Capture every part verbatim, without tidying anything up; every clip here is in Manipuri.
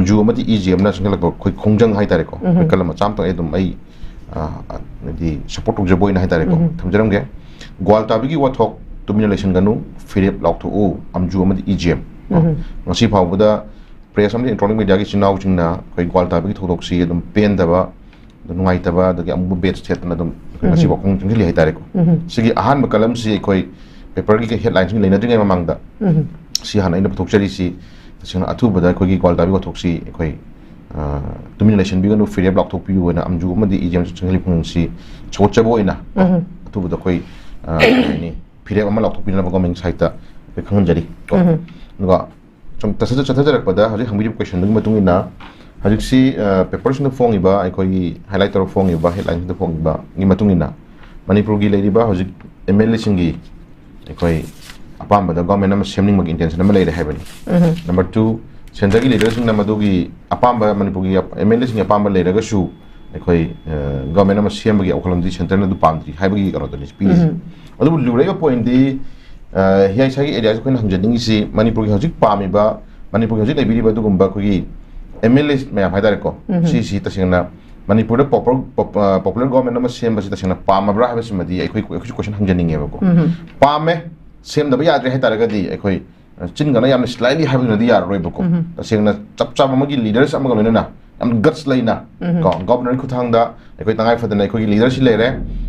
ꯑꯦꯝꯖꯨ ꯑꯃꯗꯤ ꯏꯖꯦꯝꯅ ꯆꯪꯁꯤꯜꯂꯛꯄ ꯑꯩꯈꯣꯏ ꯈꯣꯡꯖꯪ ꯍꯥꯏꯇꯥꯔꯦꯀꯣ, ꯑꯩꯈꯣꯏ ꯀꯂꯝ ꯃꯆꯥ ꯑꯃꯇꯪ ꯑꯩ ꯑꯗꯨꯝ ꯑꯩ, ꯑ, ꯍꯥꯏꯗꯤ, ꯁꯞꯄꯣꯔꯠ ꯇꯧꯖꯕ ꯑꯣꯏꯅ ꯍꯥꯏꯇꯥꯔꯦꯀꯣ, ꯊꯝꯖꯔꯝꯒꯦ꯫ ꯒ꯭ꯋꯥꯜ ꯇꯥꯕꯤꯒꯤ ꯋꯥꯊꯣꯛ ꯇꯨꯃꯤꯟꯅ ꯂꯩꯁꯤꯟꯒꯅꯨ, ꯐꯤꯔꯦꯞ ꯂꯥꯎꯊꯣꯛꯎ, ꯑꯦꯝꯖꯨ ꯑꯃꯗꯤ ꯏꯖꯦꯝ꯫ ꯉꯁꯤ ꯐꯥꯎꯕꯗ ꯄ꯭ꯔꯦꯁ ꯑꯃꯗꯤ ꯏꯂꯦꯛꯇ꯭ꯔꯣꯅꯤꯛ ꯃꯦꯗꯤꯌꯥꯒꯤ ꯏꯆꯤꯟ ꯏꯅꯥꯎꯁꯤꯡꯅ ꯑꯩꯈꯣꯏ ꯒ꯭ꯋꯥꯜ ꯇꯥꯕꯤꯒꯤ ꯊꯧꯗꯣꯛꯁꯤ ꯑꯗꯨꯝ ꯄꯦꯟꯗꯕ, ꯑꯗꯨ ꯅꯨꯡꯉꯥꯏꯇꯕ, ꯑꯗꯒꯤ ꯑꯃꯨꯕ ꯕꯦꯠꯁ ꯁꯦꯠꯇꯅ ꯑꯗꯨꯝ ꯑꯩꯈꯣꯏ ꯉꯁꯤ ꯋꯥꯈꯣꯡ ꯆꯪꯁꯤꯜꯂꯤ ꯍꯥꯏꯇꯥꯔꯦꯀꯣ꯫ ꯁꯤꯒꯤ ꯑꯍꯥꯟꯕ ꯀꯂꯝꯁꯤ ꯑꯩꯈꯣꯏ ꯄꯦꯄꯔꯒꯤ ꯍꯦꯗꯂꯥꯏꯟꯁꯤꯡ ꯂꯩꯅꯗ꯭ꯔꯤꯉꯩ ꯃꯃꯥꯡꯗ ꯁꯤ ꯍꯥꯟꯅ ꯑꯩꯅ ꯄꯨꯊꯣꯛꯆꯔꯤꯁꯤ, ꯇꯁꯦꯡꯅ ꯑꯊꯨꯕꯗ ꯑꯩꯈꯣꯏꯒꯤ ꯒ꯭ꯋꯥꯜ ꯇꯥꯕꯤ ꯋꯥꯊꯣꯛꯁꯤ ꯑꯩꯈꯣꯏ, ꯑ, ꯇꯨꯃꯤꯟꯅ ꯂꯩꯁꯤꯟꯕꯤꯒꯅꯨ, ꯐꯤꯔꯦꯞ ꯂꯥꯎꯊꯣꯛꯄꯤꯌꯨ ꯍꯥꯏꯅ ꯑꯦꯝꯖꯨ ꯑꯃꯗꯤ ꯏꯖꯦꯝ ꯆꯪꯁꯤꯜꯂꯤ ꯈꯣꯡꯖꯪꯁꯤ ꯁꯧꯒꯠꯆꯕ ꯑꯣꯏꯅ, ꯀꯣ, ꯑꯊꯨꯕꯗ ꯑꯩꯈꯣꯏ, ꯑ, ꯀꯩ ꯍꯥꯏꯅꯤ, ꯐꯤꯔꯦꯞ ꯑꯃ ꯂꯥꯎꯊꯣꯛꯄꯤꯅꯕ ꯒꯣꯔꯃꯦꯟ ꯁꯥꯏꯠꯇ ꯑꯩꯈꯣꯏ ꯈꯪꯍꯟꯖꯔꯤ, ꯀꯣ꯫ ꯑꯗꯨꯒ ꯁꯨꯝ ꯆꯠꯊ-, ꯆꯠꯊꯖꯔꯛꯄꯗ ꯍꯧꯖꯤꯛ ꯍꯪꯕꯤꯔꯤꯕ ꯀꯣꯏꯁꯟꯗꯨꯒꯤ ꯃꯇꯨꯡ ꯏꯟꯅ ꯍꯧꯖꯤꯛꯁꯤ, ꯑ, ꯄꯦꯄꯔꯁꯤꯡꯗ ꯐꯣꯡꯉꯤꯕ, ꯑꯩꯈꯣꯏꯒꯤ ꯍꯥꯏꯂꯥꯏꯠ ꯇꯧꯔ ꯐꯣꯡꯉꯤꯕ, ꯍꯦꯗꯂꯥꯏꯟꯁꯤꯡꯗ ꯐꯣꯡꯉꯤꯕꯒꯤ ꯃꯇꯨꯡ ꯏꯟꯅ ꯃꯅꯤꯄꯨꯔꯒꯤ ꯂꯩꯔꯤꯕ ꯍꯧꯖꯤꯛ ꯑꯦꯝ ꯑꯦꯜ ꯑꯦꯁꯤꯡꯒꯤ ꯑꯩꯈꯣꯏ ꯑꯄꯥꯝꯕꯗ ꯒꯣꯔꯃꯦꯟ ꯑꯃ ꯁꯦꯝꯅꯤꯡꯕꯒꯤ ꯏꯟꯇꯦꯟꯁꯟ ꯑꯃ ꯂꯩꯔꯦ ꯍꯥꯏꯕꯅꯤ꯫ ꯅꯝꯕꯔ ꯇꯨ, ꯁꯦꯟꯇꯔꯒꯤ ꯂꯤꯗꯔꯁꯤꯡꯅ ꯃꯗꯨꯒꯤ ꯑꯄꯥꯝꯕ, ꯃꯅꯤꯄꯨꯔꯒꯤ ꯑꯦꯝ ꯑꯦꯜ ꯑꯦꯁꯤꯡꯒꯤ ꯑꯄꯥꯝꯕ ꯂꯩꯔꯒꯁꯨ ꯑꯩꯈꯣꯏ, ꯑ, ꯒꯣꯔꯃꯦꯟ ꯑꯃ ꯁꯦꯝꯕꯒꯤ ꯋꯥꯈꯜꯂꯣꯟꯗꯤ ꯁꯦꯟꯇꯔꯅ ꯑꯗꯨ ꯄꯥꯝꯗ꯭ꯔꯤ ꯍꯥꯏꯕꯒꯤ ꯀꯩꯅꯣꯗꯨꯅꯤ ꯄꯤꯔꯤꯁꯦ꯫ ꯑꯗꯨꯕꯨ ꯂꯨꯔꯛꯏꯕ ꯄꯣꯏꯟꯗꯤ, ꯑ, ꯍꯤꯌꯥꯏꯁꯥꯒꯤ ꯑꯦꯔꯤꯌꯥꯁꯤ ꯑꯩꯈꯣꯏꯅ ꯍꯪꯖꯅꯤꯡꯉꯤꯁꯤ ꯃꯅꯤꯄꯨꯔꯒꯤ ꯍꯧꯖꯤꯛ ꯄꯥꯝꯃꯤꯕ, ꯃꯅꯤꯄꯨꯔꯒꯤ ꯍꯧꯖꯤꯛ ꯂꯩꯕꯤꯔꯤꯕ ꯑꯗꯨꯒꯨꯝꯕ ꯑꯩꯈꯣꯏꯒꯤ ꯑꯦꯝ ꯑꯦꯜ ꯑꯦ ꯃꯌꯥꯝ ꯍꯥꯏꯇꯥꯔꯦꯀꯣ, ꯁꯤꯁꯤ ꯇꯁꯦꯡꯅ ꯃꯅꯤꯄꯨꯔꯗ ꯄꯣꯄꯨꯂꯔ, ꯄꯣꯞ-, ꯑ, ꯄꯣꯄꯨꯂꯔ ꯒꯣꯔꯃꯦꯟ ꯑꯃ ꯁꯦꯝꯕꯁꯤ ꯇꯁꯦꯡꯅ ꯄꯥꯝꯃꯕ꯭ꯔꯥ ꯍꯥꯏꯕꯁꯤꯃꯗꯤ ꯑꯩꯈꯣꯏ, ꯑꯩꯈꯣꯏꯁꯨ ꯀꯣꯏꯁꯟ ꯍꯪꯖꯅꯤꯡꯉꯦꯕꯀꯣ꯫ ꯄꯥꯝꯃꯦ, ꯁꯦꯝꯗꯕ ꯌꯥꯗ꯭ꯔꯦ ꯍꯥꯏꯇꯥꯔꯒꯗꯤ ꯑꯩꯈꯣꯏ, ꯑ, ꯆꯤꯟꯒꯅ ꯌꯥꯝꯅ ꯁ꯭ꯂꯥꯏꯠꯂꯤ ꯍꯥꯏꯕꯗꯨꯅꯗꯤ ꯌꯥꯔꯔꯣꯏꯕꯀꯣ꯫ ꯇꯁꯦꯡꯅ ꯆꯞ ꯆꯥꯕ ꯑꯃꯒꯤ ꯂꯤꯗꯔꯁ ꯑꯃꯒ ꯂꯣꯏꯅꯅ ꯌꯥꯝ ꯒꯠꯁ ꯂꯩꯅ, ꯀꯣ, ꯒꯣꯕꯔꯅꯔꯒꯤ ꯈꯨꯠꯊꯥꯡꯗ ꯑꯩꯈꯣꯏ ꯇꯉꯥꯏ ꯐꯗꯅ ꯑꯩꯈꯣꯏꯒꯤ ꯂꯤꯗꯔꯁꯤ ꯂꯩꯔꯦ,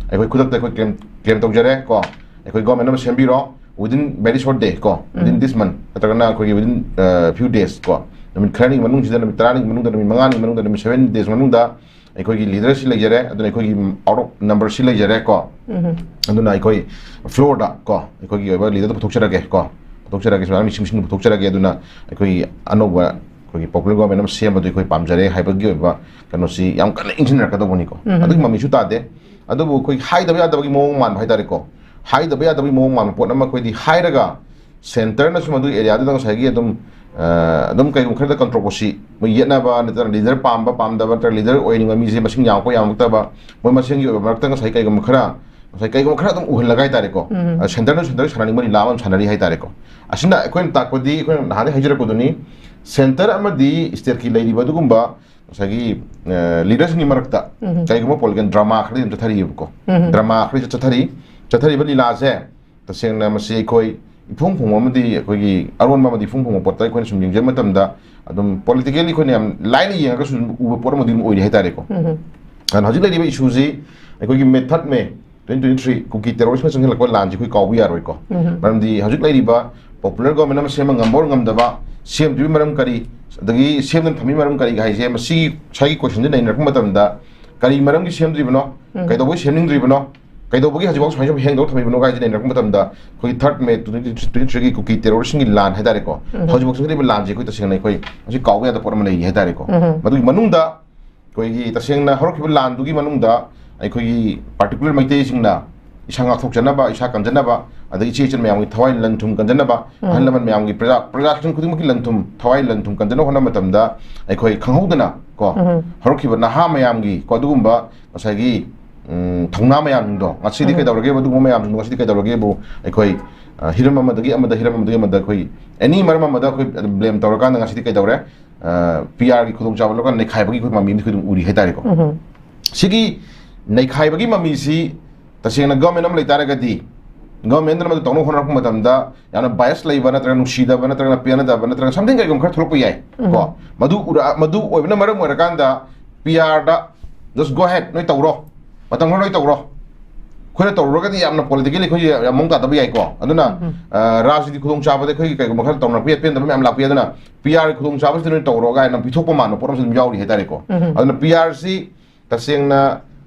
ꯑꯩꯈꯣꯏ ꯈꯨꯗꯛꯇ ꯑꯩꯈꯣꯏ ꯀ꯭ꯂꯦꯝ, ꯀ꯭ꯂꯦꯝ ꯇꯧꯖꯔꯦ, ꯀꯣ, ꯑꯩꯈꯣꯏ ꯒꯣꯔꯃꯦꯟ ꯑꯃ ꯁꯦꯝꯕꯤꯔꯣ, within very short day, ꯀꯣ, within this month, ꯅꯠꯇ꯭ꯔꯒꯅ ꯑꯩꯈꯣꯏꯒꯤ within, ꯑ, few days, ꯀꯣ, ꯅꯨꯃꯤꯠ ꯈꯔꯅꯤꯒꯤ ꯃꯅꯨꯡꯁꯤꯗ, ꯅꯨꯃꯤꯠ ꯇꯔꯥꯅꯤꯒꯤ ꯃꯅꯨꯡꯗ, ꯅꯨꯃꯤꯠ ꯃꯉꯥꯅꯤꯒꯤ ꯃꯅꯨꯡꯗ, ꯅꯨꯃꯤꯠ seven days ꯃꯅꯨꯡꯗ ꯑꯩꯈꯣꯏꯒꯤ ꯂꯤꯗꯔꯁꯤ ꯂꯩꯖꯔꯦ, ꯑꯗꯨꯅ ꯑꯩꯈꯣꯏꯒꯤ ꯑꯥꯎꯠ ꯑꯣꯐ ꯅꯝꯕꯔꯁꯤ ꯂꯩꯖꯔꯦ, ꯀꯣ, ꯑꯗꯨꯅ ꯑꯩꯈꯣꯏ ꯐ꯭ꯂꯣꯔꯗ, ꯀꯣ, ꯑꯩꯈꯣꯏꯒꯤ ꯑꯣꯏꯕ ꯂꯤꯗꯔꯗ ꯄꯨꯊꯣꯛꯆꯔꯒꯦ, ꯀꯣ, ꯄꯨꯊꯣꯛꯆꯔꯒꯦ, ꯁꯨꯃꯥꯏꯅ ꯃꯤꯁꯤꯡ, ꯃꯤꯁꯤꯡꯗ ꯄꯨꯊꯣꯛꯆꯔꯒꯦ, ꯑꯗꯨꯅ ꯑꯩꯈꯣꯏ ꯑꯅꯧꯕ ꯑꯩꯈꯣꯏꯒꯤ ꯄꯣꯄꯨꯂꯔ ꯒꯣꯔꯃꯦꯟ ꯑꯃ ꯁꯦꯝꯕꯗꯨ ꯑꯩꯈꯣꯏ ꯄꯥꯝꯖꯔꯦ ꯍꯥꯏꯕꯒꯤ ꯑꯣꯏꯕ ꯀꯩꯅꯣꯁꯤ ꯌꯥꯝ ꯀꯟꯅ ꯏꯟꯁꯤꯟꯅꯔꯛꯀꯗꯧꯕꯅꯤꯀꯣ꯫ ꯑꯗꯨꯒꯤ ꯃꯃꯤꯁꯨ ꯇꯥꯗꯦ꯫ ꯑꯗꯨꯕꯨ ꯑꯩꯈꯣꯏ ꯍꯥꯏꯗꯕ ꯌꯥꯗꯕꯒꯤ ꯃꯑꯣꯡ ꯃꯥꯟꯕ ꯍꯥꯏꯇꯥꯔꯦꯀꯣ, ꯍꯥꯏꯗꯕ ꯌꯥꯗꯕꯒꯤ ꯃꯑꯣꯡ ꯃꯥꯟꯕ ꯄꯣꯠ ꯑꯃ ꯑꯩꯈꯣꯏꯗꯤ ꯍꯥꯏꯔꯒ ꯁꯦꯟꯇꯔꯅꯁꯨ ꯃꯗꯨꯒꯤ ꯑꯦꯔꯤꯌꯥꯗꯨꯗ ꯉꯁꯥꯏꯒꯤ ꯑꯗꯨꯝ, ꯑ, ꯑꯗꯨꯝ ꯀꯩꯒꯨꯝꯕ ꯈꯔꯗ ꯀꯟꯇ꯭ꯔꯣꯕꯔꯁꯤ, ꯃꯣꯏ ꯌꯦꯠꯅꯕ ꯅꯠꯇ꯭ꯔꯒ ꯂꯤꯗꯔ ꯄꯥꯝꯕ ꯄꯥꯝꯗꯕ ꯅꯠꯇ꯭ꯔꯒ ꯂꯤꯗꯔ ꯑꯣꯏꯅꯤꯡꯕ ꯃꯤꯁꯦ ꯃꯁꯤꯡ ꯌꯥꯝꯃꯛꯄ ꯌꯥꯝꯃꯛꯇꯕ, ꯃꯣꯏ ꯃꯁꯦꯟꯒꯤ ꯑꯣꯏꯕ ꯃꯔꯛꯇ ꯉꯁꯥꯏ ꯀꯩꯒꯨꯝꯕ ꯈꯔ, ꯉꯁꯥꯏ ꯀꯩꯒꯨꯝꯕ ꯈꯔ ꯑꯗꯨꯝ ꯎꯍꯜꯂꯒ ꯍꯥꯏꯇꯥꯔꯦꯀꯣ, ꯑ, ꯁꯦꯟꯇꯔꯅ ꯁꯦꯟꯇꯔ ꯁꯥꯟꯅꯅꯤꯡꯕ ꯂꯤꯂꯥ ꯑꯃ ꯁꯥꯟꯅꯔꯤ ꯍꯥꯏꯇꯥꯔꯦꯀꯣ꯫ ꯑꯁꯤꯅ ꯑꯩꯈꯣꯏꯅ ꯇꯥꯛꯄꯗꯤ ꯑꯩꯈꯣꯏꯅ ꯅꯍꯥꯟꯗꯩ ꯍꯥꯏꯖꯔꯛꯄꯗꯨꯅꯤ, ꯁꯦꯟꯇꯔ ꯑꯃꯗꯤ ꯁ꯭ꯇꯦꯠꯀꯤ ꯂꯩꯔꯤꯕ ꯑꯗꯨꯒꯨꯝꯕ ꯉꯁꯥꯏꯒꯤ ꯂꯤꯗꯔꯁꯤꯡꯒꯤ ꯃꯔꯛꯇ ꯎꯝ꯫ ꯀꯔꯤꯒꯨꯝꯕ ꯄꯣꯂꯤꯇꯤꯀꯦꯜ ꯗ꯭ꯔꯃꯥ ꯈꯔꯗꯤ ꯑꯗꯨꯝ ꯆꯠꯊꯔꯤꯑꯕꯀꯣ꯫ ꯎꯝ꯫ ꯗ꯭ꯔꯃꯥ ꯈꯔꯗꯤ ꯆꯠꯊꯔꯤ꯫ ꯆꯠꯊꯔꯤꯕ ꯂꯤꯂꯥꯁꯦ ꯇꯁꯦꯡꯅ ꯃꯁꯤ ꯑꯩꯈꯣꯏ ꯏꯐꯣꯡ ꯐꯣꯡꯕ ꯑꯃꯗꯤ ꯑꯩꯈꯣꯏꯒꯤ ꯑꯔꯣꯟꯕ ꯑꯃꯗꯤ ꯏꯐꯣꯡ ꯐꯣꯡꯕ ꯄꯣꯠꯇ ꯑꯩꯈꯣꯏꯅ ꯁꯨꯝ ꯌꯦꯡꯖꯕ ꯃꯇꯝꯗ ꯑꯗꯨꯝ ꯄꯣꯂꯤꯇꯤꯀꯦꯜꯂꯤ ꯑꯩꯈꯣꯏꯅ ꯌꯥꯝ ꯂꯥꯏꯅ ꯌꯦꯡꯉꯒꯁꯨ ꯑꯗꯨꯝ ꯎꯕ ꯄꯣꯠ ꯑꯃꯗꯤ ꯑꯗꯨꯝ ꯑꯣꯏꯔꯤ ꯍꯥꯏꯇꯥꯔꯦꯀꯣ꯫ ꯎꯝ꯫ ꯑꯗꯨꯅ ꯍꯧꯖꯤꯛ ꯂꯩꯔꯤꯕ ꯏꯁꯨꯁꯤ ꯑꯩꯈꯣꯏꯒꯤ ꯃꯦ ꯊꯥꯔꯠ ꯃꯦ ꯇ꯭ꯋꯦꯟꯇꯤ ꯇ꯭ꯋꯦꯟꯇꯤ ꯊ꯭ꯔꯤ ꯀꯨꯀꯤ ꯇꯦꯔꯣꯔꯤꯁꯅ ꯆꯪꯁꯤꯜꯂꯛꯄ ꯂꯥꯟꯁꯤ ꯑꯩꯈꯣꯏ ꯀꯥꯎꯕ ꯌꯥꯔꯣꯏꯀꯣ꯫ ꯎꯝ꯫ ꯃꯔꯝꯗꯤ ꯍꯧꯖꯤꯛ ꯂꯩꯔꯤꯕ ꯄꯣꯄꯨꯂꯔ ꯒꯣꯔꯃꯦꯟ ꯑꯃ ꯁꯦꯝꯕ ꯉꯝꯕ ꯑꯣꯔ ꯉꯝꯗꯕ, ꯁꯦꯝꯗ꯭ꯔꯤꯕꯒꯤ ꯃꯔꯝ ꯀꯔꯤ, ꯑꯗꯒꯤ ꯁꯦꯝꯗꯅ ꯊꯝꯕꯒꯤ ꯃꯔꯝ ꯀꯔꯤ ꯍꯥꯏꯁꯦ ꯃꯁꯤꯒꯤ ꯉꯁꯥꯏꯒꯤ ꯀꯣꯏꯁꯟꯁꯦ ꯅꯩꯅꯔꯛꯄ ꯃꯇꯝꯗ ꯀꯔꯤ ꯃꯔꯝꯒꯤ ꯁꯦꯝꯗ꯭ꯔꯤꯕꯅꯣ, ꯎꯝ꯫ ꯀꯩꯗꯧꯕꯒꯤ ꯁꯦꯝꯅꯤꯡꯗ꯭ꯔꯤꯕꯅꯣ, ꯀꯩꯗꯧꯕꯒꯤ ꯍꯧꯖꯤꯛꯐꯥꯎ ꯁꯨꯃꯥꯏꯅ ꯁꯨꯝ ꯍꯦꯡꯗꯧ ꯊꯝꯃꯤꯕꯅꯣ ꯍꯥꯏꯁꯦ ꯅꯩꯅꯔꯛꯄ ꯃꯇꯝꯗ ꯑꯩꯈꯣꯏꯒꯤ ꯊꯥꯔꯠ ꯃꯦ ꯇ꯭ꯋꯦꯟꯇꯤ ꯇ꯭ꯋꯦꯟꯇꯤ ꯊ꯭ꯔꯤꯒꯤ ꯀꯨꯀꯤ ꯇꯦꯔꯣꯔꯤꯁꯟꯒꯤ ꯂꯥꯟ ꯍꯥꯏꯇꯥꯔꯦꯀꯣ꯫ ꯎꯝ꯫ ꯍꯧꯖꯤꯛꯐꯥꯎ ꯆꯪꯁꯤꯜꯂꯤꯕ ꯂꯥꯟꯁꯦ ꯑꯩꯈꯣꯏ ꯇꯁꯦꯡꯅ ꯑꯩꯈꯣꯏ ꯍꯧꯖꯤꯛ ꯀꯥꯎꯕ ꯌꯥꯗꯕ ꯄꯣꯠ ꯑꯃ ꯂꯩꯔꯤ ꯍꯥꯏꯇꯥꯔꯦꯀꯣ꯫ ꯎꯝ꯫ ꯃꯗꯨꯒꯤ ꯃꯅꯨꯡꯗ ꯑꯩꯈꯣꯏꯒꯤ ꯇꯁꯦꯡꯅ ꯍꯧꯔꯛꯈꯤꯕ ꯂꯥꯟꯗꯨꯒꯤ ꯃꯅꯨꯡꯗ ꯑꯩꯈꯣꯏꯒꯤ ꯄꯥꯔꯇꯤꯀꯨꯂꯔ ꯃꯩꯇꯩꯁꯤꯡꯅ ꯏꯁꯥ ꯉꯥꯛꯊꯣꯛꯆꯅꯕ, ꯏꯁꯥ ꯀꯟꯖꯅꯕ, ꯑꯗꯒꯤ ꯏꯆꯦ ꯏꯆꯟ ꯃꯌꯥꯝꯒꯤ ꯊꯋꯥꯏ ꯂꯟ ꯊꯨꯝ ꯀꯟꯖꯅꯕ, ꯎꯝ꯫ ꯑꯍꯜ ꯂꯃꯟ ꯃꯌꯥꯝꯒꯤ, ꯄ꯭ꯔꯖꯥ, ꯄ꯭ꯔꯖꯥꯁꯤꯡ ꯈꯨꯗꯤꯡꯃꯛꯀꯤ ꯂꯟ ꯊꯨꯝ, ꯊꯋꯥꯏ ꯂꯟ ꯊꯨꯝ ꯀꯟꯖꯅꯕ ꯍꯣꯠꯅꯕ ꯃꯇꯝꯗ ꯑꯩꯈꯣꯏ ꯈꯪꯍꯧꯗꯅ ꯀꯣ, ꯎꯝ꯫ ꯍꯧꯔꯛꯈꯤꯕ ꯅꯍꯥ ꯃꯌꯥꯝꯒꯤ ꯀꯣ, ꯑꯗꯨꯒꯨꯝꯕ ꯉꯁꯥꯏꯒꯤ, ꯎꯝ, ꯊꯧꯅꯥ ꯃꯌꯥꯝꯁꯤꯡꯗꯣ ꯉꯁꯤꯗꯤ ꯎꯝ꯫ ꯀꯩꯗꯧꯔꯒꯦꯕ? ꯑꯗꯨꯒꯨꯝꯕ ꯃꯌꯥꯝꯁꯤꯡꯗꯣ ꯉꯁꯤꯗꯤ ꯀꯩꯗꯧꯔꯒꯦꯕꯨ ꯑꯩꯈꯣꯏ, ꯑ, ꯍꯤꯔꯝ ꯑꯃꯗꯒꯤ ꯑꯃꯗ, ꯍꯤꯔꯝ ꯑꯃꯗꯒꯤ ꯑꯃꯗ ꯑꯩꯈꯣꯏ ꯑꯦꯅꯤ ꯃꯔꯝ ꯑꯃꯗ ꯑꯩꯈꯣꯏ ꯑꯗꯨꯝ ꯕ꯭ꯂꯦꯝ ꯇꯧꯔꯀꯥꯟꯗ ꯉꯁꯤꯗꯤ ꯀꯩꯗꯧꯔꯦ? ꯄꯤ ꯑꯥꯔꯒꯤ ꯈꯨꯗꯣꯡꯆꯥꯕ ꯂꯧꯔꯀꯥꯟꯗ ꯅꯩꯈꯥꯏꯕꯒꯤ ꯑꯩꯈꯣꯏ ꯃꯃꯤ ꯑꯃꯗꯤ ꯑꯩꯈꯣꯏ ꯑꯗꯨꯝ ꯎꯔꯤ ꯍꯥꯏꯇꯥꯔꯦꯀꯣ꯫ ꯎꯝ꯫ ꯁꯤꯒꯤ ꯅꯩꯈꯥꯏꯕꯒꯤ ꯃꯃꯤꯁꯤ ꯇꯁꯦꯡꯅ ꯒꯚꯔꯟꯃꯦꯟ ꯑꯃ ꯂꯩꯇꯥꯔꯒꯗꯤ, ꯒꯚꯔꯟꯃꯦꯟꯗꯨꯅ ꯃꯗꯨ ꯇꯧꯅꯕ ꯍꯣꯠꯅꯔꯛꯄ ꯃꯇꯝꯗ ꯌꯥꯝꯅ ꯕꯥꯏꯁ ꯂꯩꯕ ꯅꯠꯇ꯭ꯔꯒ ꯅꯨꯡꯁꯤꯗꯕ ꯅꯠꯇ꯭ꯔꯒꯅ ꯄꯦꯟꯅꯗꯕ ꯅꯠꯇ꯭ꯔꯒ ꯁꯝꯊꯤꯡ ꯀꯔꯤꯒꯨꯝꯕ ꯈꯔ ꯊꯣꯛꯂꯛꯄ ꯌꯥꯏ꯫ ꯎꯝ꯫ ꯀꯣ, ꯃꯗꯨ ꯎꯔ-, ꯃꯗꯨ ꯑꯣꯏꯕꯅ ꯃꯔꯝ ꯑꯣꯏꯔꯀꯥꯟꯗ ꯄꯤ ꯑꯥꯔꯗ "Just go ahead, ꯅꯣꯏ ꯇꯧꯔꯣ, ꯃꯇꯝ ꯈꯔ ꯅꯣꯏ ꯇꯧꯔꯣ", ꯑꯩꯈꯣꯏꯅ ꯇꯧꯔꯨꯔꯒꯗꯤ ꯌꯥꯝꯅ ꯄꯣꯂꯤꯇꯤꯀꯦꯜꯂꯤ ꯑꯩꯈꯣꯏꯁꯦ ꯌꯥꯝ ꯃꯑꯣꯡ ꯇꯥꯗꯕ ꯌꯥꯏꯀꯣ꯫ ꯑꯗꯨꯅ, ꯎꯝ꯫ ꯑ, ꯔꯥꯖꯅꯤꯇꯤ ꯈꯨꯗꯣꯡꯆꯥꯕꯗ ꯑꯩꯈꯣꯏꯒꯤ ꯀꯩꯒꯨꯝꯕ ꯈꯔ ꯇꯧꯅꯔꯛꯄ ꯌꯥꯏ, ꯄꯦꯟꯗꯕ ꯃꯌꯥꯝ ꯂꯥꯛꯄ ꯌꯥꯏ꯫ ꯑꯗꯨꯅ ꯄꯤ ꯑꯥꯔꯒꯤ ꯈꯨꯗꯣꯡꯆꯥꯕꯁꯤꯗ ꯅꯣꯏ ꯇꯧꯔꯣ ꯀꯥꯏꯅ ꯄꯤꯊꯣꯛꯄ ꯃꯥꯟꯕ ꯄꯣꯠ ꯑꯃꯁꯨ ꯑꯗꯨꯝ ꯌꯥꯎꯔꯤ ꯍꯥꯏꯇꯥꯔꯦꯀꯣ꯫ ꯎꯝ꯫ ꯑꯗꯨꯅ ꯄꯤ ꯑꯥꯔꯁꯤ ꯇꯁꯦꯡꯅ,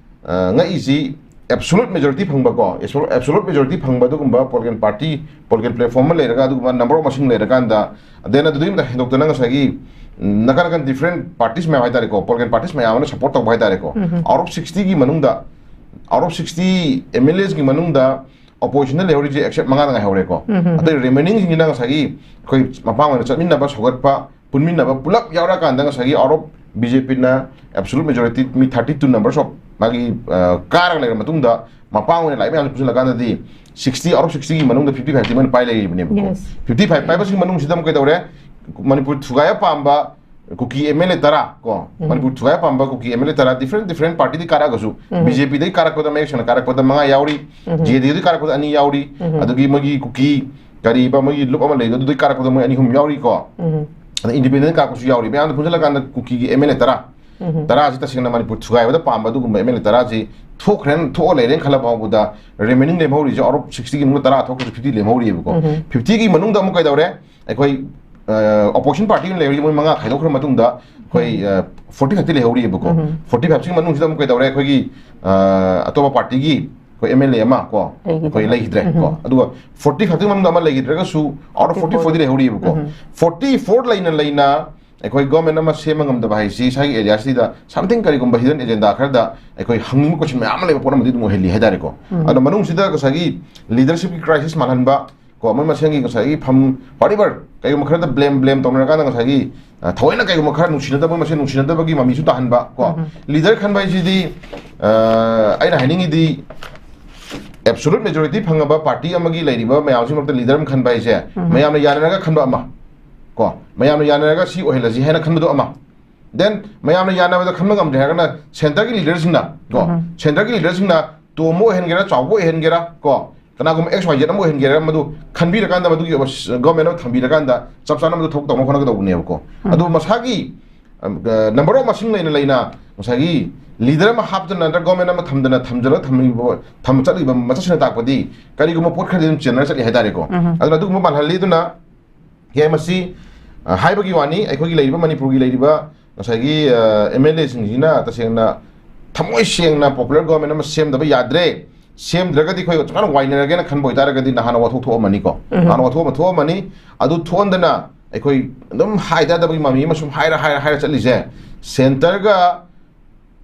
ꯑ, ꯉꯛꯏꯁꯤ ꯑꯦꯕꯁꯣꯂꯨꯠ ꯃꯦꯖꯣꯔꯤꯇꯤ ꯐꯪꯕꯀꯣ, ꯑꯦꯕꯁꯣꯂꯨꯠ ꯃꯦꯖꯣꯔꯤꯇꯤ ꯐꯪꯕ ꯑꯗꯨꯒꯨꯝꯕ ꯄꯣꯂꯤꯇꯤꯀꯦꯜ ꯄꯥꯔꯇꯤ, ꯄꯣꯂꯤꯇꯤꯀꯦꯜ ꯄ꯭ꯂꯦꯠꯐꯣꯔꯝ ꯑꯃ ꯂꯩꯔꯒ ꯑꯗꯨꯒꯨꯝꯕ ꯅꯝꯕꯔ ꯑꯣꯐ ꯃꯁꯤꯡ ꯂꯩꯔꯀꯥꯟꯗ, then ꯑꯗꯨꯗꯒꯤ ꯑꯃꯨꯛ ꯍꯦꯟꯗꯣꯛꯇꯅ ꯉꯁꯥꯏꯒꯤ, ꯎꯝ, ꯅꯥꯀꯟ ꯅꯥꯀꯟ ꯗꯤꯐ꯭ꯔꯦꯟ ꯄꯥꯔꯇꯤꯁ ꯃꯌꯥꯝ ꯍꯥꯏꯇꯥꯔꯦꯀꯣ, ꯄꯣꯂꯤꯇꯤꯀꯦꯜ ꯄꯥꯔꯇꯤꯁ ꯃꯌꯥꯝ ꯑꯃꯅ ꯁꯄꯣꯔꯠ ꯇꯧꯕ ꯍꯥꯏꯇꯥꯔꯦꯀꯣ꯫ ꯎꯝ꯫ ꯑꯥꯎꯠ ꯑꯣꯐ ꯁꯤꯛꯁꯇꯤꯒꯤ ꯃꯅꯨꯡꯗ, out of sixty M L ꯑꯦꯁꯀꯤ ꯃꯅꯨꯡꯗ ꯑꯣꯄꯣꯖꯤꯁꯟꯗ ꯂꯩꯍꯧꯔꯤꯁꯦ ꯑꯦꯛꯁꯦꯞ ꯃꯉꯥꯗ ꯉꯥꯏꯍꯧꯔꯦꯀꯣ꯫ ꯎꯝ, ꯎꯝ, ꯎꯝ꯫ ꯑꯇꯩ ꯔꯤꯃꯦꯅꯤꯡꯁꯤꯡꯁꯤꯅ ꯉꯁꯥꯏꯒꯤ ꯑꯩꯈꯣꯏ ꯃꯄꯥꯡ ꯑꯣꯏꯅ ꯆꯠꯃꯤꯟꯅꯕ, ꯁꯧꯒꯠꯄ, ꯄꯨꯟꯃꯤꯟꯅꯕ ꯄꯨꯂꯞ ꯌꯥꯎꯔꯀꯥꯟꯗ ꯉꯁꯥꯏꯒꯤ ꯑꯥꯎꯠ ꯑꯣꯐ ꯕꯤ ꯖꯦ ꯄꯤꯅ ꯑꯦꯕꯁꯣꯂꯨꯠ ꯃꯦꯖꯣꯔꯤꯇꯤ ꯃꯤ ꯊꯥꯔꯇꯤ ꯇꯨ ꯅꯝꯕꯔꯁ ꯑꯣꯐ ꯃꯥꯒꯤ, ꯑ, ꯀꯥꯔꯒ ꯂꯩꯔ ꯃꯇꯨꯡꯗ ꯃꯄꯥꯡ ꯑꯣꯏꯅ ꯂꯥꯛꯏ ꯃꯌꯥꯝꯁꯦ ꯄꯨꯟꯁꯤꯜꯂꯀꯥꯟꯗꯗꯤ ꯁꯤꯛꯁꯇꯤ ꯑꯥꯎꯠ ꯑꯣꯐ ꯁꯤꯛꯁꯇꯤꯒꯤ ꯃꯅꯨꯡꯗ ꯐꯤꯐꯇꯤ ꯐꯥꯏꯚꯇꯤ ꯃꯣꯏꯅ ꯄꯥꯏ ꯂꯩꯔꯤꯕꯅꯦꯕꯀꯣ꯫ ꯌꯦꯁ꯫ ꯐꯤꯐꯇꯤ ꯐꯥꯏꯚ ꯄꯥꯏꯕꯁꯤꯒꯤ ꯃꯅꯨꯡꯁꯤꯗ ꯑꯃꯨꯛ ꯀꯩꯗꯧꯔꯦ? ꯃꯅꯤꯄꯨꯔ ꯊꯨꯒꯥꯏꯕ ꯄꯥꯝꯕ ꯀꯨꯀꯤ ꯑꯦꯝ ꯑꯦꯜ ꯑꯦ ꯇꯔꯥ ꯀꯣ, ꯃꯅꯤꯄꯨꯔ ꯊꯨꯒꯥꯏꯕ ꯄꯥꯝꯕ ꯀꯨꯀꯤ ꯑꯦꯝ ꯑꯦꯜ ꯑꯦ ꯇꯔꯥ, ꯗꯤꯐ꯭ꯔꯦꯟ ꯗꯤꯐ꯭ꯔꯦꯟ ꯄꯥꯔꯇꯤꯗꯒꯤ ꯀꯥꯔꯛꯑꯒꯁꯨ, ꯕꯤ ꯖꯦ ꯄꯤꯗꯒꯤ ꯀꯥꯔꯛꯄꯗ, ꯃꯌꯦꯛ ꯁꯦꯡꯅ ꯀꯥꯔꯛꯄꯗ ꯃꯉꯥ ꯌꯥꯎꯔꯤ, ꯖꯦ ꯗꯤ ꯌꯨꯗꯒꯤ ꯀꯥꯔꯛꯄꯗ ꯑꯅꯤ ꯌꯥꯎꯔꯤ, ꯑꯗꯒꯤ ꯃꯣꯏꯒꯤ ꯀꯨꯀꯤ ꯀꯔꯤꯕ ꯃꯣꯏꯒꯤ ꯂꯨꯞ ꯑꯃ ꯂꯩꯕꯗꯣ, ꯑꯗꯨꯗꯒꯤ ꯀꯥꯔꯛꯄꯗ ꯃꯣꯏ ꯑꯅꯤ ꯑꯍꯨꯝ ꯌꯥꯎꯔꯤꯀꯣ꯫ ꯑꯗ ꯏꯟꯗꯤꯄꯦꯟꯗꯦꯟ ꯀꯥꯔꯛꯄꯁꯨ ꯌꯥꯎꯔꯤ꯫ ꯃꯌꯥꯝꯗ ꯄꯨꯟꯁꯤꯜꯂꯀꯥꯟꯗ ꯀꯨꯀꯤꯒꯤ ꯑꯦꯝ ꯑꯦꯜ ꯑꯦ ꯇꯔꯥ, ꯇꯔꯥꯁꯤ ꯇꯁꯦꯡꯅ ꯃꯅꯤꯄꯨꯔ ꯊꯨꯒꯥꯏꯕꯗ ꯄꯥꯝꯕ ꯑꯗꯨꯒꯨꯝꯕ ꯑꯦꯝ ꯑꯦꯜ ꯑꯦ ꯇꯔꯥꯁꯤ ꯊꯣꯛꯈ꯭ꯔꯦꯅ, ꯊꯣꯛꯑ ꯂꯩꯔꯦꯅ ꯈꯜꯂ ꯐꯥꯎꯕꯗ, ꯔꯤꯃꯦꯅꯤꯡ ꯂꯦꯝꯍꯧꯔꯤꯁꯦ, ꯑꯥꯎꯠ ꯑꯣꯐ ꯁꯤꯛꯁꯇꯤꯒꯤ ꯃꯅꯨꯡꯗ ꯇꯔꯥ ꯊꯣꯛꯈ꯭ꯔꯁꯨ ꯐꯤꯐꯇꯤ ꯂꯦꯝꯍꯧꯔꯤꯑꯕꯀꯣ꯫ ꯐꯤꯐꯇꯤꯒꯤ ꯃꯅꯨꯡꯗ ꯑꯃꯨꯛ ꯀꯩꯗꯧꯔꯦ? ꯑꯩꯈꯣꯏ ꯑꯣꯄꯣꯖꯤꯁꯟ ꯄꯥꯔꯇꯤ ꯑꯣꯏꯅ ꯂꯩꯍꯧꯔꯤ ꯃꯣꯏ ꯃꯉꯥ ꯈꯥꯏꯗꯣꯛꯈ꯭ꯔ ꯃꯇꯨꯡꯗ ꯑꯩꯈꯣꯏ ꯐꯣꯔꯇꯤ ꯐꯥꯏꯚꯇꯤ ꯂꯩꯍꯧꯔꯤꯑꯕꯀꯣ꯫ ꯐꯣꯔꯇꯤ ꯐꯥꯏꯚꯁꯤꯒꯤ ꯃꯅꯨꯡꯁꯤꯗ ꯑꯃꯨꯛ ꯀꯩꯗꯧꯔꯦ? ꯑꯩꯈꯣꯏꯒꯤ ꯑ, ꯑꯇꯣꯞꯄ ꯄꯥꯔꯇꯤꯒꯤ ꯑꯩꯈꯣꯏ ꯑꯦꯝ ꯑꯦꯜ ꯑꯦ ꯑꯃ ꯀꯣ, ꯑꯩꯈꯣꯏ ꯂꯩꯈꯤꯗ꯭ꯔꯦ ꯀꯣ꯫ ꯑꯗꯨꯒ ꯐꯣꯔꯇꯤ ꯐꯥꯏꯚꯀꯤ ꯃꯅꯨꯡꯗ ꯑꯃ ꯂꯩꯈꯤꯗ꯭ꯔꯒꯁꯨ, ꯑꯥꯎꯠ ꯑꯣꯐ ꯐꯣꯔꯇꯤ ꯐꯣꯔꯗꯤ ꯂꯩꯍꯧꯔꯤꯑꯕꯀꯣ꯫ ꯐꯣꯔꯇꯤ ꯐꯣꯔ ꯂꯩꯅ ꯂꯩꯅ ꯑꯩꯈꯣꯏ ꯒꯣꯔꯃꯦꯟ ꯑꯃ ꯁꯦꯝꯕ ꯉꯝꯗꯕ ꯍꯥꯏꯁꯤ, ꯏꯁꯥꯒꯤ ꯑꯦꯔꯤꯌꯥꯁꯤꯗ ꯁꯝꯊꯤꯡ ꯀꯔꯤꯒꯨꯝꯕ ꯍꯤꯗꯟ ꯑꯦꯖꯦꯟꯗꯥ ꯈꯔꯗ ꯑꯩꯈꯣꯏ ꯍꯪꯅꯤꯡꯕ ꯀꯣꯏꯁꯟ ꯃꯌꯥꯝ ꯑꯃ ꯂꯩꯕ ꯄꯣꯠ ꯑꯃꯗꯤ ꯑꯗꯨꯝ ꯑꯣꯏꯍꯜꯂꯤ ꯍꯥꯏꯇꯥꯔꯦꯀꯣ꯫ ꯑꯗꯣ ꯃꯅꯨꯡꯁꯤꯗ ꯉꯁꯥꯏꯒꯤ ꯂꯤꯗꯔꯁꯤꯞꯀꯤ ꯀ꯭ꯔꯥꯏꯁꯤꯁ ꯃꯥꯜꯍꯟꯕ ꯀꯣ, ꯃꯣꯏ ꯃꯁꯦꯟꯒꯤ ꯉꯁꯥꯏꯒꯤ ꯐꯝ, whatever, ꯀꯩꯒꯨꯝꯕ ꯈꯔꯗ ꯕ꯭ꯂꯦꯝ ꯕ꯭ꯂꯦꯝ ꯇꯧꯅꯔꯀꯥꯟꯗ ꯉꯁꯥꯏꯒꯤ, ꯑ, ꯊꯑꯣꯏꯅ ꯀꯩꯒꯨꯝꯕ ꯈꯔ ꯅꯨꯡꯁꯤꯅꯗꯕ, ꯃꯣꯏ ꯃꯁꯦꯟ ꯅꯨꯡꯁꯤꯅꯗꯕꯒꯤ ꯃꯃꯤꯁꯨ ꯇꯥꯍꯟꯕ ꯀꯣ꯫ ꯂꯤꯗꯔ ꯈꯟꯕ ꯍꯥꯏꯁꯤꯗꯤ, ꯑ, ꯑꯩꯅ ꯍꯥꯏꯅꯤꯡꯉꯤꯗꯤ, ꯑꯦꯕꯁꯣꯂꯨꯠ ꯃꯦꯖꯣꯔꯤꯇꯤ ꯐꯪꯉꯕ ꯄꯥꯔꯇꯤ ꯑꯃꯒꯤ ꯂꯩꯔꯤꯕ ꯃꯌꯥꯝꯁꯤ ꯃꯔꯛꯇ ꯂꯤꯗꯔ ꯑꯃ ꯈꯟꯕ ꯍꯥꯏꯁꯦ, ꯃꯌꯥꯝꯅ ꯌꯥꯅꯔꯒ ꯈꯟꯕ ꯑꯃ ꯀꯣ, ꯃꯌꯥꯝꯅ ꯌꯥꯅꯔꯒ ꯁꯤ ꯑꯣꯏꯍꯜꯂꯁꯤ ꯍꯥꯏꯅ ꯈꯟꯕꯗꯣ ꯑꯃ, ꯗꯦꯟ ꯃꯌꯥꯝꯅ ꯌꯥꯅꯕꯗ ꯈꯟꯕ ꯉꯝꯗ꯭ꯔꯦ ꯍꯥꯏꯔꯒꯅ ꯁꯦꯟꯇꯔꯒꯤ ꯂꯤꯗꯔꯁꯤꯡꯅ ꯀꯣ, ꯁꯦꯟꯇꯔꯒꯤ ꯂꯤꯗꯔꯁꯤꯡꯅ ꯇꯣꯝꯕ ꯑꯣꯏꯍꯟꯒꯦꯔꯥ, ꯆꯥꯎꯕ ꯑꯣꯏꯍꯟꯒꯦꯔꯥ ꯀꯣ, ꯀꯅꯥꯒꯨꯝꯕ ꯑꯦꯛꯁ ꯋꯥꯏ ꯖꯦꯠ ꯑꯃ ꯑꯣꯏꯍꯟꯒꯦꯔꯥ, ꯃꯗꯨ ꯈꯟꯕꯤꯔꯀꯥꯟꯗ, ꯃꯗꯨꯒꯤ ꯒꯣꯔꯃꯦꯟ ꯑꯃ ꯊꯝꯕꯤꯔꯀꯥꯟꯗ ꯆꯞ ꯆꯥꯅ ꯃꯗꯨ ꯊꯕꯛ ꯇꯧꯅꯕ ꯍꯣꯠꯅꯒꯗꯧꯕꯅꯦꯕꯀꯣ꯫ ꯑꯗꯨ ꯃꯁꯥꯒꯤ, ꯑ, ꯅꯝꯕꯔ ꯑꯣꯐ ꯃꯁꯤꯡ ꯂꯩꯅ ꯂꯩꯅ ꯉꯁꯥꯏꯒꯤ ꯂꯤꯗꯔ ꯑꯃ ꯍꯥꯞꯇꯅ ꯅꯠꯇ꯭ꯔꯒ ꯒꯣꯔꯃꯦꯟ ꯑꯃ ꯊꯝꯗꯅ ꯊꯝꯖꯔ ꯊꯝꯃꯤꯕ, ꯊꯝꯕ ꯆꯠꯂꯤꯕ ꯃꯆꯠꯁꯤꯅ ꯇꯥꯛꯄꯗꯤ ꯀꯔꯤꯒꯨꯝꯕ ꯄꯣꯠ ꯈꯔꯗꯤ ꯑꯗꯨꯝ ꯆꯦꯟꯅꯔ ꯆꯠꯂꯤ ꯍꯥꯏꯇꯥꯔꯦꯀꯣ꯫ ꯑꯗꯨꯅ ꯑꯗꯨꯒꯨꯝꯕ ꯃꯥꯜꯍꯜꯂꯤ꯫ ꯑꯗꯨꯅ ꯌꯥꯏ, ꯃꯁꯤ, ꯑ, ꯍꯥꯏꯕꯒꯤ ꯋꯥꯅꯤ, ꯑꯩꯈꯣꯏꯒꯤ ꯂꯩꯔꯤꯕ, ꯃꯅꯤꯄꯨꯔꯒꯤ ꯂꯩꯔꯤꯕ ꯉꯁꯥꯏꯒꯤ, ꯑ, ꯑꯦꯝ ꯑꯦꯜ ꯑꯦꯁꯤꯡꯁꯤꯅ ꯇꯁꯦꯡꯅ ꯊꯃꯣꯏ ꯁꯦꯡꯅ ꯄꯣꯄꯨꯂꯔ ꯒꯣꯔꯃꯦꯟ ꯑꯃ ꯁꯦꯝꯗꯕ ꯌꯥꯗ꯭ꯔꯦ, ꯁꯦꯝꯗ꯭ꯔꯒꯗꯤ ꯑꯩꯈꯣꯏ ꯁꯨꯃꯥꯏꯅ ꯋꯥꯏꯅꯔꯒꯦꯅ ꯈꯟꯕ ꯑꯣꯏꯇꯥꯔꯒꯗꯤ ꯅꯍꯥꯟꯅ ꯋꯥꯊꯣꯛ ꯊꯣꯛꯑꯝꯃꯅꯤꯀꯣ꯫ ꯅꯍꯥꯟꯅ ꯋꯥꯊꯣꯛ ꯑꯃ ꯊꯣꯛꯑꯝꯃꯅꯤ꯫ ꯑꯗꯨ ꯊꯣꯛꯍꯟꯗꯅ ꯑꯩꯈꯣꯏ ꯑꯗꯨꯝ ꯍꯥꯏ ꯇꯥꯗꯕꯒꯤ ꯃꯃꯤ ꯑꯃ ꯁꯨꯝ ꯍꯥꯏꯔ, ꯍꯥꯏꯔ, ꯍꯥꯏꯔ ꯆꯠꯂꯤꯁꯦ, ꯁꯦꯟꯇꯔꯒ,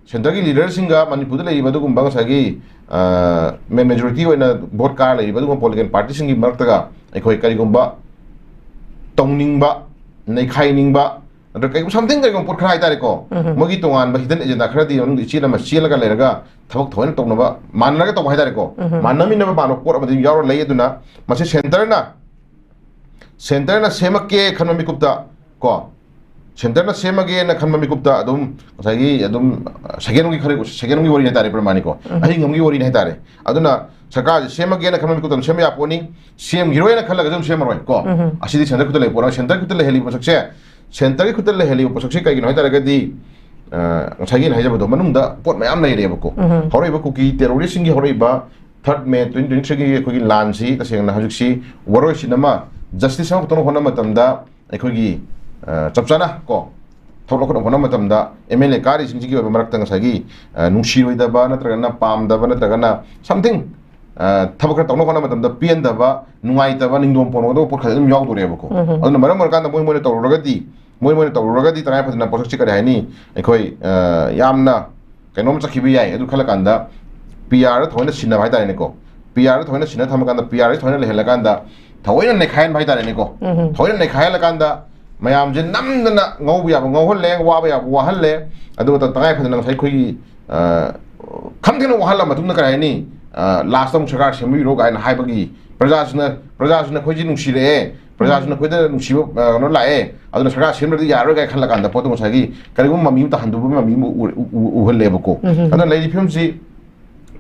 ꯁꯦꯟꯇꯔꯒꯤ ꯂꯤꯗꯔꯁꯤꯡꯒ ꯃꯅꯤꯄꯨꯔꯗ ꯂꯩꯔꯤꯕ ꯑꯗꯨꯒꯨꯝꯕ ꯉꯁꯥꯏꯒꯤ, ꯑ, ꯃꯦ-, ꯃꯦꯖꯣꯔꯤꯇꯤ ꯑꯣꯏꯅ ꯚꯣꯠ ꯀꯥꯔ ꯂꯩꯔꯤꯕ ꯑꯗꯨꯒꯨꯝꯕ ꯄꯣꯂꯤꯇꯤꯀꯦꯜ ꯄꯥꯔꯇꯤꯁꯤꯡꯒꯤ ꯃꯔꯛꯇꯒ ꯑꯩꯈꯣꯏ ꯀꯔꯤꯒꯨꯝꯕ ꯇꯧꯅꯤꯡꯕ, ꯅꯩꯈꯥꯏꯅꯤꯡꯕ, ꯅꯠꯇ꯭ꯔꯒ ꯀꯩꯒꯨꯝꯕ ꯁꯝꯊꯤꯡ ꯀꯩꯒꯨꯝꯕ ꯄꯣꯠ ꯈꯔ ꯍꯥꯏꯇꯥꯔꯦꯀꯣ, ꯃꯣꯏꯒꯤ ꯇꯣꯉꯥꯟꯕ ꯍꯤꯗꯟ ꯑꯦꯖꯦꯟꯗꯥ ꯈꯔꯗꯤ ꯃꯅꯨꯡꯗ ꯏꯆꯦꯜ ꯑꯃ ꯆꯦꯜꯂꯒ ꯂꯩꯔꯒ ꯊꯕꯛ ꯊꯑꯣꯏꯅ ꯇꯧꯅꯕ, ꯃꯥꯟꯅꯔꯒ ꯇꯧꯕ ꯍꯥꯏꯇꯥꯔꯦꯀꯣ, ꯃꯥꯟꯅꯃꯤꯟꯅꯕ ꯃꯥꯟꯕ ꯄꯣꯠ ꯑꯃꯗꯤ ꯌꯥꯎꯔ ꯂꯩ꯫ ꯑꯗꯨꯅ ꯃꯁꯤ ꯁꯦꯟꯇꯔꯅ ꯁꯦꯟꯇꯔꯅ ꯁꯦꯝꯃꯛꯀꯦ ꯈꯟꯕ ꯃꯤꯀꯨꯞꯇ ꯀꯣ, ꯁꯦꯟꯇꯔꯅ ꯁꯦꯝꯃꯒꯦꯅ ꯈꯟꯕ ꯃꯤꯀꯨꯞꯇ ꯑꯗꯨꯝ ꯉꯁꯥꯏꯒꯤ ꯑꯗꯨꯝ ꯁꯦꯀꯦꯟꯒꯤ ꯈꯔ ꯁꯦꯀꯦꯟꯒꯤ ꯋꯥꯔꯤ ꯍꯥꯏꯇꯥꯔꯦ, ꯄ꯭ꯔꯃꯥꯅꯤꯀꯣ, ꯑꯍꯤꯡ ꯑꯃꯒꯤ ꯋꯥꯔꯤꯅꯤ ꯍꯥꯏꯇꯥꯔꯦ꯫ ꯑꯗꯨꯅ ꯁꯔꯀꯥꯔꯁꯦ ꯁꯦꯝꯃꯒꯦꯅ ꯈꯟꯕ ꯃꯤꯀꯨꯞꯇ ꯑꯗꯨꯝ ꯁꯦꯝꯕ ꯌꯥꯄꯣꯠꯅꯤ, ꯁꯦꯝꯈꯤꯔꯣꯏꯅ ꯈꯜꯂꯒꯁꯨ ꯑꯗꯨꯝ ꯁꯦꯝꯃꯔꯣꯏ ꯀꯣ꯫ ꯑꯁꯤꯗꯤ ꯁꯦꯟꯇꯔ ꯈꯨꯠꯇ ꯂꯩꯕ ꯄꯣꯠꯅꯤ꯫ ꯁꯦꯟꯇꯔ ꯈꯨꯠꯇ ꯂꯩꯍꯜꯂꯤꯕ ꯄꯣꯠꯁꯛꯁꯦ, ꯁꯦꯟꯇꯔꯒꯤ ꯈꯨꯠꯇ ꯂꯩꯍꯜꯂꯤꯕ ꯄꯣꯠꯁꯛꯁꯦ ꯀꯩꯒꯤꯅꯣ ꯍꯥꯏꯇꯥꯔꯒꯗꯤ, ꯑ, ꯉꯁꯥꯏꯒꯤ ꯑꯩꯅ ꯍꯥꯏꯖꯕꯗꯣ ꯃꯅꯨꯡꯗ ꯄꯣꯠ ꯃꯌꯥꯝ ꯂꯩꯔꯦꯕꯀꯣ꯫ ꯍꯧꯔꯛꯏꯕ ꯀꯨꯀꯤ ꯇꯦꯔꯣꯔꯤꯁꯁꯤꯡꯒꯤ ꯍꯧꯔꯛꯏꯕ ꯊꯥꯔꯠ ꯃꯦ ꯇ꯭ꯋꯦꯟꯇꯤ ꯇ꯭ꯋꯦꯟꯇꯤ ꯊ꯭ꯔꯤꯒꯤ ꯑꯩꯈꯣꯏꯒꯤ ꯂꯥꯟꯁꯤ ꯇꯁꯦꯡꯅ ꯍꯧꯖꯤꯛꯁꯤ ꯋꯥꯔꯣꯏꯁꯤꯟ ꯑꯃ, ꯖꯁꯇꯤꯁ ꯑꯃ ꯄꯨꯊꯣꯛꯅꯕ ꯍꯣꯠꯅꯕ ꯃꯇꯝꯗ ꯑꯩꯈꯣꯏꯒꯤ, ꯑ, ꯆꯞ ꯆꯥꯅ ꯀꯣ, ꯊꯕꯛ ꯂꯧꯈꯠꯅꯕ ꯍꯣꯠꯅꯕ ꯃꯇꯝꯗ ꯑꯦꯝ ꯑꯦꯜ ꯑꯦ ꯀꯥꯔꯤꯁꯤꯡꯁꯤꯒꯤ ꯑꯣꯏꯕ ꯃꯔꯛꯇ ꯉꯁꯥꯏꯒꯤ, ꯑ, ꯅꯨꯡꯁꯤꯔꯣꯏꯗꯕ ꯅꯠꯇ꯭ꯔꯒꯅ ꯄꯥꯝꯗꯕ ꯅꯠꯇ꯭ꯔꯒꯅ something, ꯑ, ꯊꯕꯛ ꯈꯔ ꯇꯧꯅꯕ ꯍꯣꯠꯅꯕ ꯃꯇꯝꯗ ꯄꯦꯟꯗꯕ, ꯅꯨꯡꯉꯥꯏꯇꯕ, ꯅꯤꯡꯗꯣꯝ ꯄꯣꯟꯒꯗꯧꯕ ꯄꯣꯠ ꯈꯔ ꯑꯗꯨꯝ ꯌꯥꯎꯗꯣꯔꯦꯕꯀꯣ꯫ ꯑꯗꯨꯅ ꯃꯔꯝ ꯑꯣꯏꯔꯀꯥꯟꯗ ꯃꯣꯏ, ꯃꯣꯏꯅ ꯇꯧꯔꯨꯔꯒꯗꯤ, ꯃꯣꯏ, ꯃꯣꯏꯅ ꯇꯧꯔꯨꯔꯒꯗꯤ ꯇꯉꯥꯏ ꯐꯗꯅ ꯄꯣꯠꯁꯛꯁꯤ ꯀꯔꯤ ꯍꯥꯏꯅꯤ, ꯑꯩꯈꯣꯏ, ꯑ, ꯌꯥꯝꯅ ꯀꯩꯅꯣꯝ ꯆꯠꯈꯤꯕ ꯌꯥꯏ꯫ ꯑꯗꯨ ꯈꯜꯂꯀꯥꯟꯗ ꯄꯤ ꯑꯥꯔꯗ ꯊꯑꯣꯏꯅ ꯁꯤꯟꯅꯕ ꯍꯥꯏꯇꯥꯔꯦꯅꯦꯀꯣ, ꯄꯤ ꯑꯥꯔꯗ ꯊꯑꯣꯏꯅ ꯁꯤꯟꯅ ꯊꯝꯃꯀꯥꯟꯗ, ꯄꯤ ꯑꯥꯔꯗ ꯊꯑꯣꯏꯅ ꯂꯩꯍꯜꯂꯀꯥꯟꯗ ꯊꯑꯣꯏꯅ ꯅꯩꯈꯥꯏꯍꯟꯕ ꯍꯥꯏꯇꯥꯔꯦꯅꯦꯀꯣ꯫ ꯊꯑꯣꯏꯅ ꯅꯩꯈꯥꯏꯍꯜꯂꯀꯥꯟꯗ ꯃꯌꯥꯝꯁꯦ ꯅꯝꯗꯅ ꯉꯧꯕ ꯌꯥꯕ ꯉꯧꯍꯜꯂꯦ, ꯋꯥꯕ ꯌꯥꯕ ꯋꯥꯍꯜꯂꯦ꯫ ꯑꯗꯨꯒ ꯇꯉꯥꯏ ꯐꯗꯅ ꯉꯁꯥꯏ ꯑꯩꯈꯣꯏꯒꯤ, ꯑ, ꯈꯝ ꯊꯦꯡꯅ ꯋꯥꯍꯜꯂ ꯃꯇꯨꯡꯗ ꯀꯔꯤ ꯍꯥꯏꯅꯤ, ꯑ, ꯂꯥꯁꯇ ꯑꯃꯨꯛ ꯁꯔꯀꯥꯔ ꯁꯦꯝꯕꯤꯔꯣ ꯀꯥꯏꯅ ꯍꯥꯏꯕꯒꯤ, ꯄ꯭ꯔꯖꯥꯁꯤꯅ, ꯄ꯭ꯔꯖꯥꯁꯤꯅ ꯑꯩꯈꯣꯏꯁꯦ ꯅꯨꯡꯁꯤꯔꯛꯑꯦ, ꯄ꯭ꯔꯖꯥꯁꯤꯅ ꯑꯩꯈꯣꯏꯗ ꯅꯨꯡꯁꯤꯕ, ꯑ, ꯀꯩꯅꯣ ꯂꯥꯛꯑꯦ, ꯑꯗꯨꯅ ꯁꯔꯀꯥꯔ ꯁꯦꯝꯗ꯭ꯔꯗꯤ ꯌꯥꯔꯔꯣꯏ ꯀꯥꯏꯅ ꯈꯜꯂ ꯀꯥꯟꯗ ꯄꯣꯠꯇꯣ ꯉꯁꯥꯏꯒꯤ ꯀꯔꯤꯒꯨꯝꯕ ꯃꯃꯤ ꯑꯃ ꯇꯥꯍꯟꯗꯕ ꯃꯃꯤ ꯑꯃ ꯎ-, ꯎ-, ꯎ-, ꯎꯍꯜꯂꯦꯕꯀꯣ꯫ ꯑꯗꯨꯅ ꯂꯩꯔꯤꯕ ꯐꯤꯕꯝꯁꯤ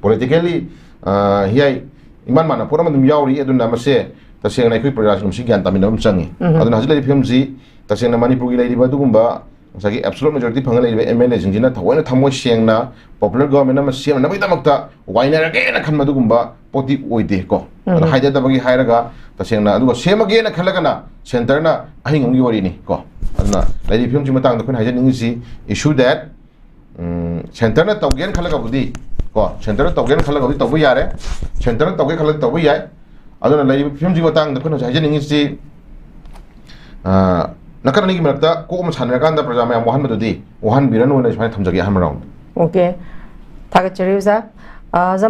politically, ꯑ, ꯍꯤꯌꯥꯏ ꯏꯃꯥꯟ ꯃꯥꯟꯅ ꯄꯣꯠ ꯑꯃ ꯑꯗꯨꯝ ꯌꯥꯎꯔꯤ꯫ ꯑꯗꯨꯅ ꯃꯁꯦ ꯇꯁꯦꯡꯅ ꯑꯩꯈꯣꯏ ꯄ꯭ꯔꯖꯥꯁꯤꯡ ꯃꯁꯤ ꯒ꯭ꯌꯥꯟ ꯇꯥꯃꯤꯟꯅꯕ ꯑꯃ ꯆꯪꯉꯤ꯫ ꯑꯗꯨꯅ ꯍꯧꯖꯤꯛ ꯂꯩꯔꯤꯕ ꯐꯤꯕꯝꯁꯤ ꯇꯁꯦꯡꯅ ꯃꯅꯤꯄꯨꯔꯒꯤ ꯂꯩꯔꯤꯕ ꯑꯗꯨꯒꯨꯝꯕ ꯉꯁꯥꯏꯒꯤ absolute majority ꯐꯪꯉ ꯂꯩꯔꯤꯕ ꯑꯦꯝ ꯑꯦꯜ ꯑꯦꯁꯤꯡꯁꯤꯅ ꯊꯑꯣꯏꯅ ꯊꯃꯣꯏ ꯁꯦꯡꯅ popular government ꯑꯃ ꯁꯦꯝꯅꯅꯕꯒꯤꯗꯃꯛꯇ ꯋꯥꯏꯅꯔꯒꯦꯅ ꯈꯟꯕ ꯑꯗꯨꯒꯨꯝꯕ ꯄꯣꯠꯇꯤ ꯑꯣꯏꯗꯦ ꯀꯣ꯫ ꯑꯗꯨꯅ ꯍꯥꯏꯗꯗꯕꯒꯤ ꯍꯥꯏꯔꯒ ꯇꯁꯦꯡꯅ, ꯑꯗꯨꯒ ꯁꯦꯝꯃꯒꯦꯅ ꯈꯜꯂꯒꯅ ꯁꯦꯟꯇꯔꯅ ꯑꯍꯤꯡ ꯑꯃꯒꯤ ꯋꯥꯔꯤꯅꯤ ꯀꯣ꯫ ꯑꯗꯨꯅ ꯂꯩꯔꯤꯕ ꯐꯤꯕꯝꯁꯤ ꯃꯇꯥꯡꯗ ꯑꯩꯈꯣꯏꯅ ꯍꯥꯏꯖꯅꯤꯡꯉꯤꯁꯤ, issue that, ꯎꯝ, ꯁꯦꯟꯇꯔꯅ ꯇꯧꯒꯦꯅ ꯈꯜꯂꯒꯕꯨꯗꯤ ꯀꯣ, ꯁꯦꯟꯇꯔꯅ ꯇꯧꯒꯦꯅ ꯈꯜꯂꯒꯕꯨꯗꯤ ꯇꯧꯕ ꯌꯥꯔꯦ, ꯁꯦꯟꯇꯔꯅ ꯇꯧꯒꯦ ꯈꯜꯂꯒ ꯇꯧꯕ ꯌꯥꯏ꯫ ꯑꯗꯨꯅ ꯂꯩꯔꯤꯕ ꯐꯤꯕꯝꯁꯤꯒꯤ ꯃꯇꯥꯡꯗ ꯑꯩꯈꯣꯏꯅ ꯍꯧꯖꯤꯛ ꯍꯥꯏꯖꯅꯤꯡꯉꯤꯁꯤ, ꯑ, ꯅꯥꯀꯟ ꯑꯅꯤꯒꯤ ꯃꯔꯛꯇ ꯀꯣꯛ ꯑꯃ ꯁꯥꯟꯅꯔꯀꯥꯟꯗ ꯄ꯭ꯔꯖꯥ ꯃꯌꯥꯝ ꯋꯥꯍꯟꯕꯗꯨꯗꯤ ꯋꯥꯍꯟꯕꯤꯔꯅꯨ ꯍꯥꯏꯅ ꯁꯨꯃꯥꯏꯅ ꯊꯝꯖꯒꯦ ꯑꯍꯥꯟꯕ ꯔꯥꯎꯟꯗ꯫ OK꯫ ꯊꯥꯒꯠꯆꯔꯤ ꯑꯣꯖꯥ꯫ ꯑ, ꯑꯣꯖꯥ,